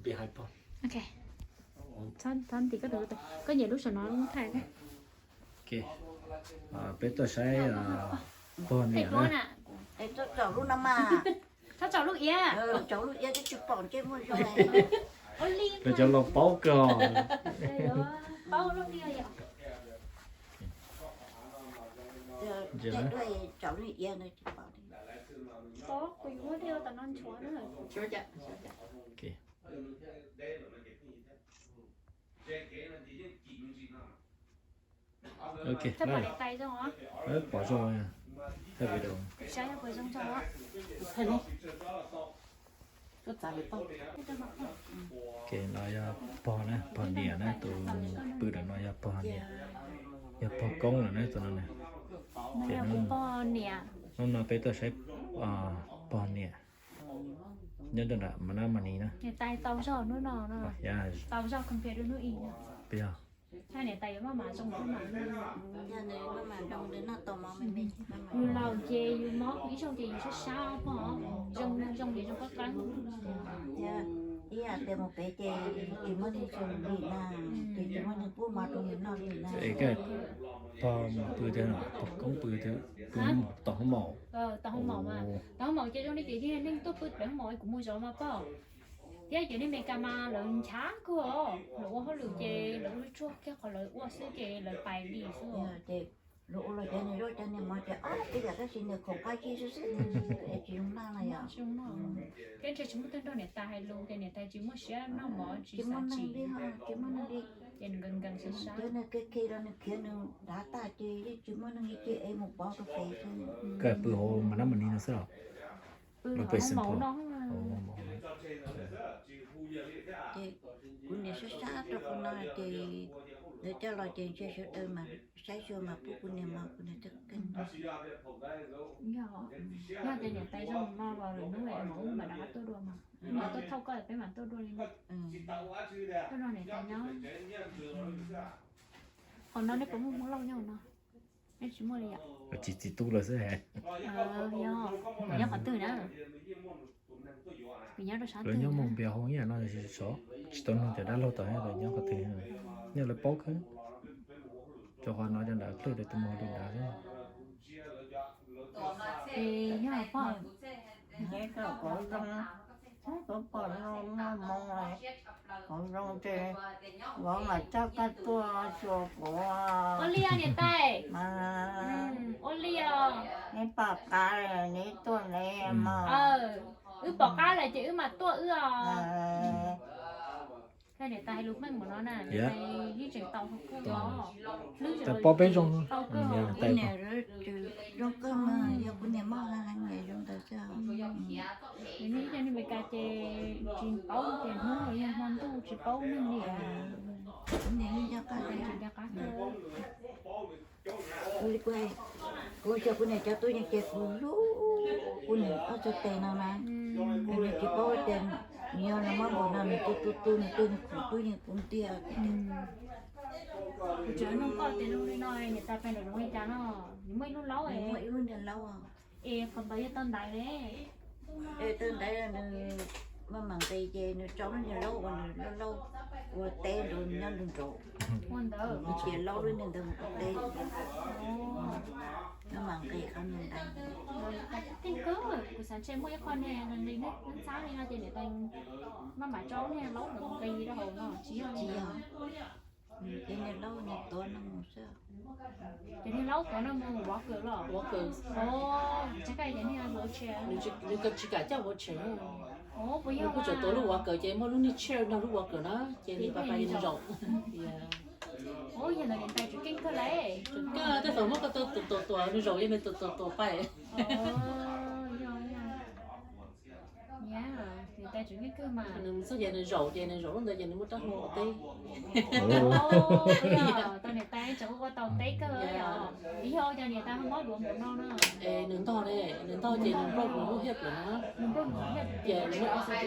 Ok. Txhob ntim koj tus, koj nyiam lub saum no lub thaij. Ok. Peb tuaj saib pog niam na. Txhob tsaum lub no mas. Txhob tsaum lub iav. Tsaum lub iav twb tsis pom ntsej muag zoo. Lawv cov laus paub kawg. Paub lub iav yom. Tsaum lub iav no tsis pom. Kuv yuav muab dej ua tom no nchuav na. Ok. Ok, pom zoo, thaij video. Ok, no yog pog na, pog niam na, tus pw ntawm no yog pog niam, yog pog koob lawm na tus no na. Ces hnub no peb tuaj saib pog niam nyob rau nram Mas Nab Mas Nis na. Niam tais tau zog hnub no no. Tau zog compare rau hnub ib no. Yog niam tais yuav maj mam zoo thiab mas. Yus laus ces yus mob ib zaug ces yus sab sab pog, zoo zoo ces zoo qab qab. Ib yam tias mus pem ces tsis muaj neeg tswv li na, ces tsis muaj neeg pub mov rau nws noj li na. Es koj pog mus pw tiag, pog koob pw tiag, pw tom hoob maum. Tom hoob maum mas, tom hoob maum ces zoo li tias yog neeg tuaj pw pem hoob maum kuv mus zov mas pog. Thiab cov neeg Meskas mas lawv nchav kawg os, lawv ua hauj lwm ces lawv ua lub tshuaj kiag qhov lawv ua xwb ces lawv pais li xwb. Lawv ua los cov niag zaub cov niag mov ces ob peb yam tab sis nws khoom qab zib xwb xwb, tsis zoo noj no yom. Thiab ntshe tsis muaj tug nrog niam tais hais lus ces niam tais tsis muaj siab noj mov tsis xav tsim. Tsis muaj neeg li, ces nws nkees nkees sab sab. Cov niag ke ke los nws khiav nws dav tag ces yeej tsis muaj neeg li ces es mus pov rau pem xwb. Koj pw hauv Mas Nab Mas Nis no xwb los? Pw hauv hoob maum no. Ces kuv niam sab sab rau qhov no ces lawv coj los ces ntshe sawv daws mas saib xyuas mas pub kuv niam mov kuv niam thiaj keej. Yog, yog tias niam tais zoo no los lwm hnub es mam ub mam rov qab tuaj dua mas, mam tuaj thauj koj peb mam tuaj dua li no. Tuaj nrog niam tais nyob. Qhov no nej puas muaj Hmoob Lauj nyob no? Nej tsis muaj li yom? Tsis txiv tub lawv xwb. Yog, nyob qhov twg na? Kuv nyob rau sab twg? Lawv nyob Moos Npias hauv ib yam no, tsis tau nug cov dab laug tom lawv nyob qhov twg, nyob lawv paub kawg. Cov qhov no cov nrad plawg rau tus mus li nrad xwb. Nyob pog, neb kom kuv zoo, kuv pom zoo muaj hmoo, kuv zoo ces vauv mam coj koj tuaj xyuas kuv. Ua li os niam tais. Ua li os. Neb pom qab neb tuaj neb mas. Wb pom qab lawm ces wb mam tuaj wb os. Niam tais hais lus meej mus no na, niam tais yeej tseem tau hauv kawg os. Tab pom peb zoo, tau kawg. Kuv niam zoo kawg mas, yog kuv niam moj heev heev niam zoo ntawd xwb. Nws ib co neeg Meskas ces tsis paub tias hnub los yog hmo ntuj tsis paub neeg li. Kuv niam yeej nco qab, tsis nco qab kawg. Kuv xyuas kuv niam cov tub yeej ces kuv hlub kuv niam ob txhais tes no na. Nws tsis paub tias nws yog nws muab npaum no nws tu tu tu nws tu nws khum tub yeej kuv ntiag. Kuv tseem nug koj tias zoo li no niam tais pais nram zoov li cas no? Nws muaj ib lub laub, muaj ib lub niag laub. Es qhov ntawd yog tau ntaiv ne? Es tau ntaiv nws maj mam nqis ces nws tso lub niag laub uas nws laub laub ua teb nrad nyob nraum nraud. Ua ntawd. Nws cia laub lub niag ntawd mus ua teb. Maj mam nqis qhov niag ntaiv. Tij kawg, kuv xav ntshe muaj ib qho niag nqis nqis nab ntxab li no ces niam tais maj mam tso lub niag laub ntawd nqis rau hauv no, tsis yog li. Ces niag laub niag tuav no mus xwb. Ces niag laub tuav no mus walker los? Walker. Os, tseem kaij ces niag wheelchair. Nws tsis kam coj wheelchair. Os, puas yog? Nws kuj tseem tuav lub walker ces muaj lub niag chair nrog lub walker na, ces nws pais pais nws zaum. Os, yog ntawd niam tais tseem keej kawg lauj. Kawg, tej thaum muab koj tuam tuam tuam nws zaum, yog nws tuam tuam tuam pais. Yog, yog. Niam tais tseem keej kawg mas. Nws txog ces nws zaum ces nws zaum lub ntawd ces nws muaj rab hlau ua teb. Tau niam tais tseem ua tau teb kawg yom. Yog cov niam tais ho mob duav npaum no na. Es nws ntog ne, nws ntog ces nws nplooj nws lub hiaj plaws na. Ces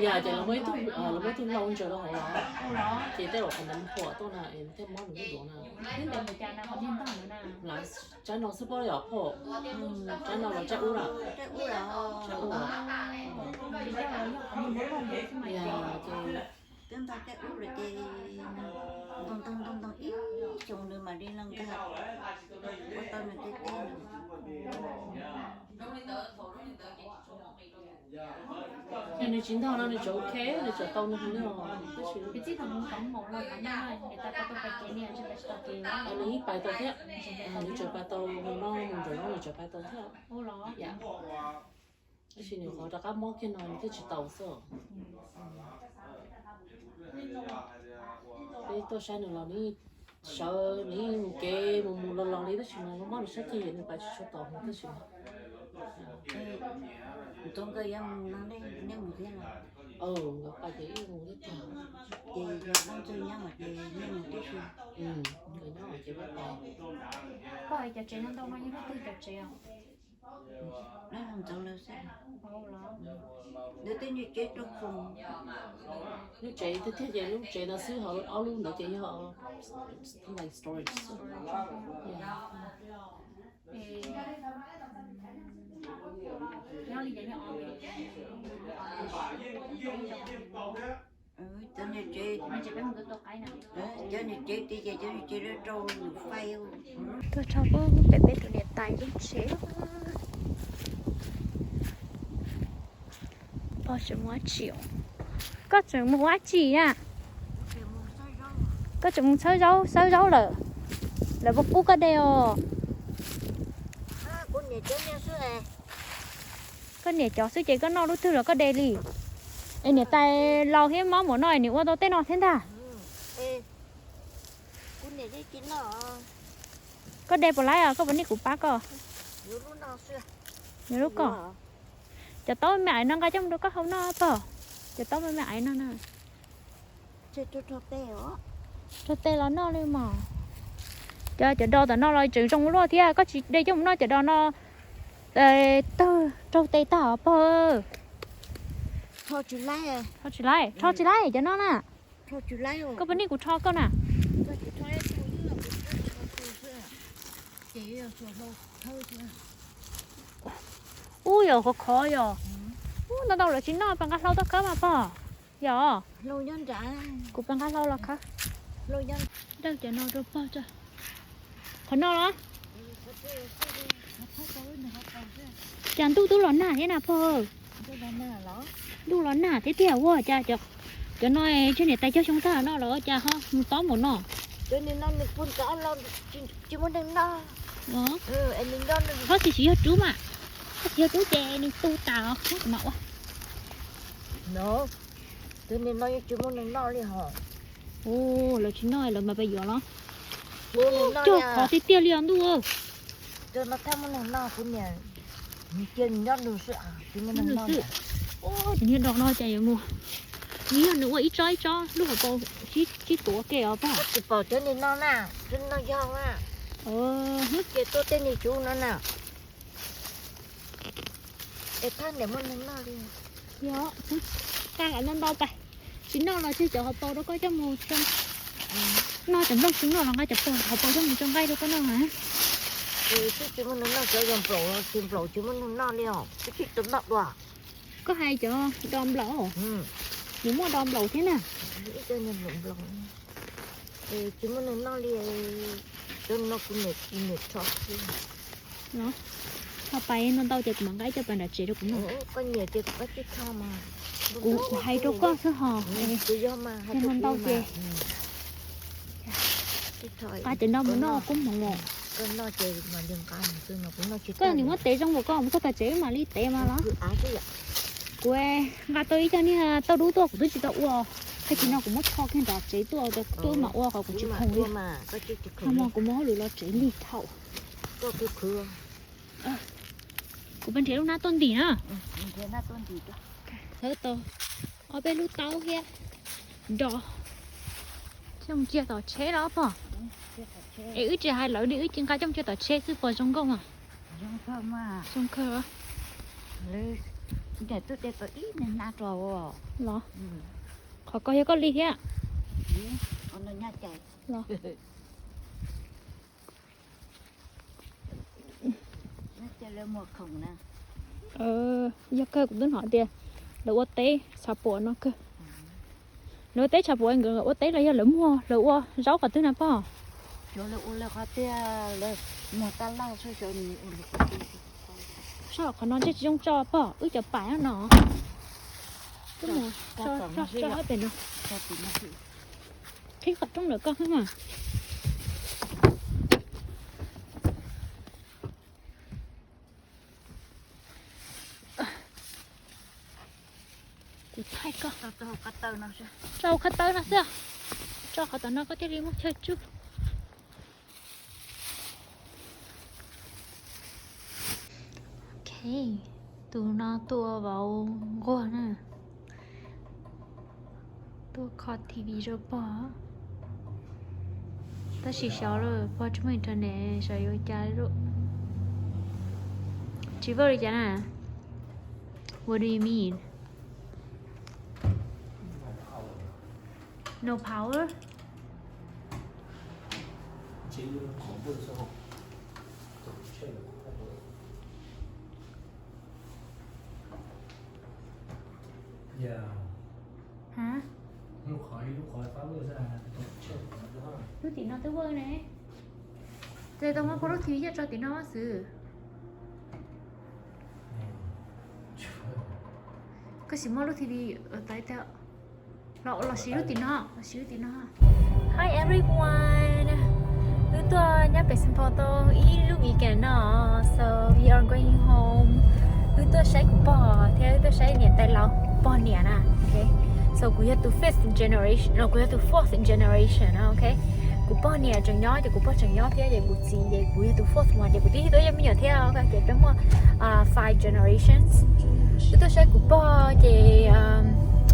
yog ces lawv muaj ib tug, lawv muaj ib tug hlau ntsaws rau hauv los, ces tej zaum qhov ntawd nws phuam tuaj na es thiaj mob nws lub duav na. Tsab no xwb pob yom phauj? Tsab no los tsab ub lawm? Tsab ub lawm. Yog ces Twb ntog tej ub lawm ces ntog ntog ntog ntog ib xyoos nws mam li los nkag ua tau nws tej teb. Yog nws tsis ntog no nws tseem ok, nws tseem tau nws hauv no, tab sis nws ib pais tau thiab, nws tseem pais tau mus no mus nraum no nws tseem pais tau thiab. Tab sis nws qhov rov qab mob kiag no nws thiaj tsis tau xwb. Peb tuaj saib nws los nws sawv nws mus kev mus mus los los li tab sis mas mob nws sab ceg nws pais tsis tshua tau tab sis. Nkawd yuav mus no nej mus thiab los? Nkawd pais ces wb mus thiab tiag. Ces yog Vaj Ntxwg nyob mas ces nej mus tib si. Nkawd nyob ces wb pais. Koj cov tsev no ntau no yog leej twg cov tsev os? Ntxov lawv xwb. Lawv tej niag tsev rau foom. Lub tsev tiag tiag ces lub tsev no xwb, ho ob lub ntawd ces yog storage. Cov niag tsev, cov niag tsev tiag ces cov niag tsev rau lwm fai. Tuaj txog pem peb tus niam tais lub tsev. Pog tseem mus ua tsi? Koj tseem mus ua tsi na? Koj tseem mus xawb zaub, xawb zaub lawm. Lawv puas pub koj de os? Koj niam cov xwb ces koj noj lub twg los koj de li. Es niam tais laus thiab mob mus no es nws ua tau tej no thiab ntag. Koj de puas laib os, koj puas niaj kuv pab koj? Yuav lub koj. Cov taub me me aiv no nqa coj mus rau koj hau noj pog. Cov taub me me aiv no na. Rau tes los noj li mas. Cov, cov dos tom no los tseem zoo luaj thiab, koj tsis de coj mus noj cov dos no, tawg raug tes tag os pog. Rho tsis laib, rho tsis laib cov no na. Koj puas niaj kuv rho koj na? Ub, yog khov khov yog. Ub, ntau ntau lawv tsis noj, pab nqa hlau tuaj khawb mas pog. Yog. Kuv pab nqa hlau los khawb. Dawj cov no rau pog tso. Qhov no los? Cas ntuj twb los nag thiab na pog. Ntuj los nag thiab tiag ua cas cov no tseg niam tais cog xyoo tag no los cas ho mus tob mus no. Tsis muaj neeg noj. Tsis yog rub mas, tsis yog rub ces nws tu tas os. Ua, lawv tsis noj lawv mas pab yuav los. Cog qhov tiag tiag li os ntuj. Nws xwb. Tus niag dos no cas yuav mus, nws yog nws ua ib tsob ib tsob lub hauv paus sib tuav ke os pog. Tsis pom cov niag no na, cov no yog na. Ces tuaj tej niag cuv no na. Es thaj niam muaj neeg noj li. Yog, tag lam ntau ntau pais. Tsis noj los tseg cov hauv paus rau koj coj mus tso. Noj cov nplooj tsis noj los nqa cov hauv paus coj mus tso nqaij rau koj noj na. Twb tsis muaj neeg noj, cov yog nplaum, tsis nplaum tsis muaj neeg noj li os. Twb tsis tau noj dua. Koj hais cov dos nplaum, nws muaj dos nplaum thiab na. Tsis muaj neeg noj li, cov no kuv niam rho xwb. Ho pais no ntau ces kuv mam nqa ib co pais nram tsev rau kuv noj. Kuv hais rau koj xwb hos. Yog no ntau ces nqa cov no mus noj kub mus los. Koj nim muab tev zoo npaum koj mus txog tom tsev mam li tev mas los. Kuv nqa tau ib co niag tauj dub tuaj kuv twb tsis tau ua. Hais tias no kuv muab tho kiag nram tsev tuaj, tuaj mam ua qhov kuv tsis khoom li. Hmo no kuv muab hauj lwm los tsev lig thaum. Kuv pab nrhiav lub hnab tuaj ntim na. Thawb tau ob peb lub taub thiab dos. Coj mus cia tom tsheb los pog. Es wb tsis hais lawv li, wb cia nqa coj mus cia tom tsheb xwb puas zoo nkauj mas? Zoo kawg. Los, qhov ko yog koj li thiab. Los. Yog kawg, kuv twb hnov tias lawv ua teb xav pom no kawg. Lawv teb chaws puas nkawd ua teb los yog lawv muag lawv ua zaub qhov twg na pog? Sab qhov no ntshe tsis zoo tso pog, wb cov pais no. Wb mus tso hab pem no. Qhib qhov rooj lawm koj hab mas. Kuv thaij koj. Tso hauv ko taw no xwb. Tso qhov tom no koj thiaj li muaj chaw tsuj. Ok, tus no tuaj vauv nquag na. Tuaj kho T V rau pog. Tab sis xyov lawm pog tsis muaj internet xyov yuav ua cas li. Tsis Word li cas na? What do you mean? No power? Hab? Lub tim no twb Word ne. Ces tau muab pog lub T V coj tso tim no xwb. Koj sim muab lub T V tau tag. Los, los siv lub tim no, los siv lub tim no. Hi everyone. Wb tuaj nyob pem Saint Paul tau ib lub weekend no, so we are going home. Wb tuaj saib kuv pog thiab wb tuaj saib niam tais laus, pog niam na, ok. So kuv yog tus fifth generation, no kuv yog tus fourth generation na, ok. Kuv pog niam tseem nyob ces kuv pog tseem nyob thiab ces kuv txiv ces kuv yog tus fourth one ces kuv twb yog tus me nyuam thiab, ok, ces peb muaj five generations. Wb tuaj saib kuv pog ces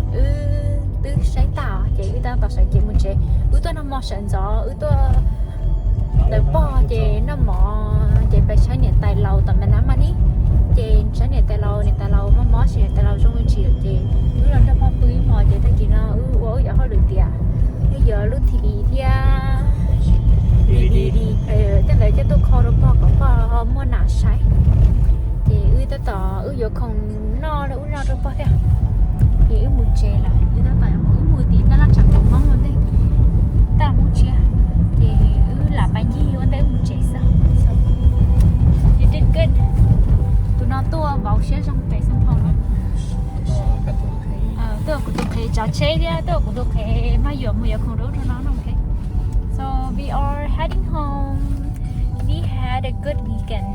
wb twb saib tag ces wb tab tom sawv cev mus tsev. Wb tuaj noj mov sawv ntxov, wb tuaj ntawm pog ces noj mov ces peb saib niam tais laus tom Manama ne. Ces saib niam tais laus, niam tais laus mob mob ces niam tais laus zoo me ntsis lawm ces wb los nrog pog pw ib hmos ces tag kis no wb ua wb cov hauj lwm tiav, wb yuav lub T V thiab D V D player tej ntawd coj tuaj kho rau pog kom pog ho muaj nam saib. Ces wb tab tom wb yuav khoom noj wb noj rau pog thiab. Ces wb mus tsev lawm, wb tab tom mus, wb mus tim taj laj tshav kaum hmoob ua ntej, taj mus tshiab. Ces wb lam pais ncig ua ntej wb mus tsev xwb. Tus no tuaj vauv siab zoo pem Xeev Khuam no. Tuaj kuv tus qhev tsav tsheb thiab tuaj kuv tus qhev maj yuam mus yuav khoom rau ub rau no no, ok. So we are heading home. We had a good weekend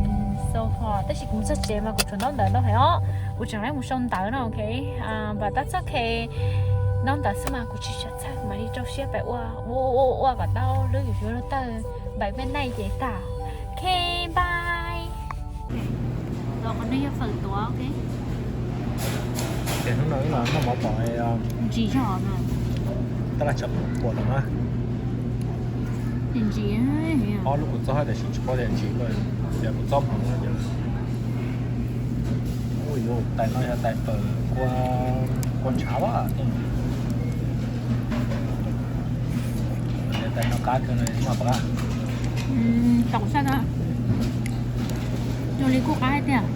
so far. Tab sis kuv mus txog tsev mas kuv tsuas ntaub ntawv ntau heev os. Kuv tseem laib mus sau ntawv no, ok. But that's ok. Ntaub ntawv xwb mas kuv tsis tshua txhawj, kuv mam li rau siab pais ua ua ua ua kom tau lub YouTube tawg npaim peb neej ces tag. Ok, bye. Qhov no yog fawm tuav, ok. Ces hnub no wb los noj mov tom ntsis zog no. Taj laj tshav puam tom no. Ntsis, ob lub kuv txob tiam sis tsis paub tias ntsis lawm, tias kuv txob hmoov no ces. Ui yuj, tais no yog tais fawm kua ntshav as. Tais no qab kawg no mas pom qab. Tau sab no. Zoo li kuj qab tiag.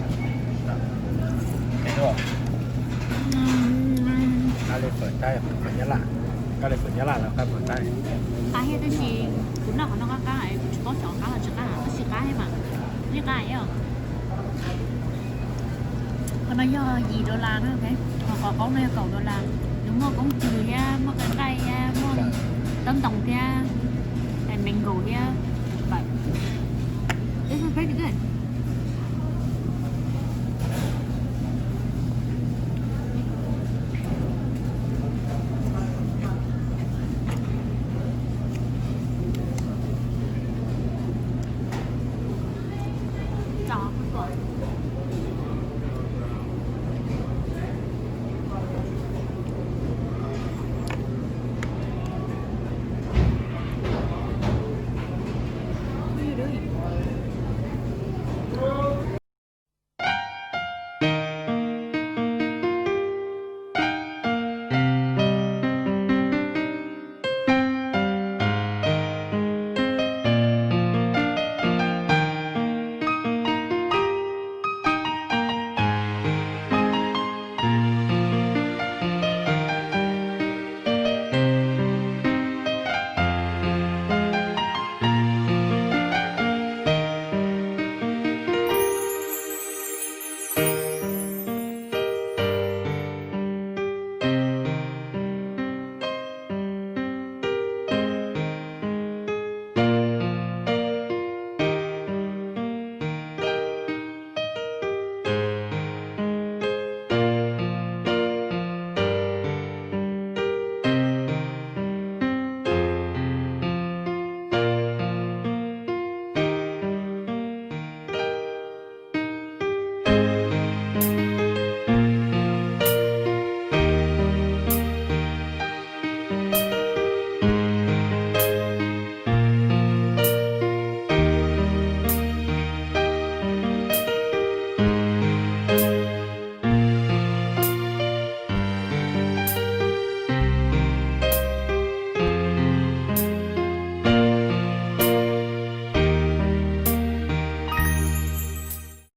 Qab li fawm Thaib, fawm Nyab Laj. Qab li fawm Nyab Laj los qab fawm Thaib. Qab thiab tab sis kuv noj qhov no qab qab, kuv tsis paub xyov qab los tsis qab, tab sis qab thiab mas. Li qab os. Qhov no yog yim dollar na, ok. Qhov qos qaub no yog kaum dollar. Nws muaj koob kws thiab, muaj qe nqaij thiab, muaj taub ntoos thiab, mango thiab. But this is pretty good.